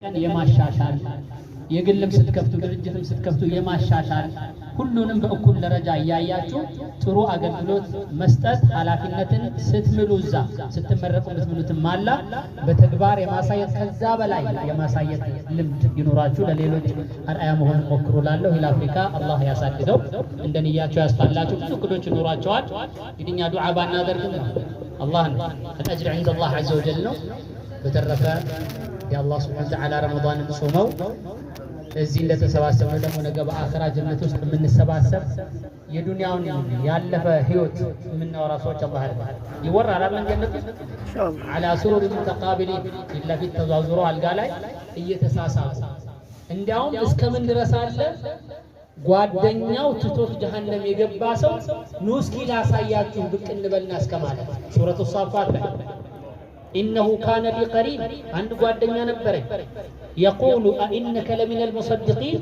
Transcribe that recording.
የማሻሻል፣ የግልም ስትከፍቱ ድርጅትም ስትከፍቱ የማሻሻል፣ ሁሉንም በእኩል ደረጃ እያያችሁ ጥሩ አገልግሎት መስጠት፣ ኃላፊነትን ስትምሉ እዛ ስትመረቁ የምትምሉትን ማላ በተግባር የማሳየት፣ ከዛ በላይ የማሳየት ልምድ ይኑራችሁ። ለሌሎች አርአያ መሆን ሞክሩ። ላለሁ ሂል አፍሪካ አላህ ያሳድገው፣ እንደ ንያቸው ያስፋላችሁ። ብዙ እቅዶች ይኖሯቸዋል። እንግዲህ እኛ ዱዓ ባናደርግም ነው አላህ ነው፣ الأجر عند الله عز وجل ነው። በተረፈ የአላህ سبحانه وتعالى ረመዳንን ጾመው እዚህ እንደተሰባሰብነው ደግሞ ነገ በአኺራ ጀነት ውስጥ የምንሰባሰብ፣ የዱንያውን ያለፈ ህይወት የምናወራ ሰዎች አላህ ያድርገን። ይወራል አይደል? ጀነት ውስጥ على سرر متقابلين፣ ፊት ለፊት ተዟዙሮ አልጋ ላይ እየተሳሳቡ፣ እንዲያውም እስከ ምን ድረስ አለ፣ ጓደኛው ትቶት ጀሀነም የገባ ሰው ኑ እስኪ ላሳያችሁ ብቅ እንበልና እስከ ማለት። ሱረቱ ሳፋት ላይ إنه كان لي قرين፣ አንድ ጓደኛ ነበረኝ፣ يقول أئنك لمن المصدقين።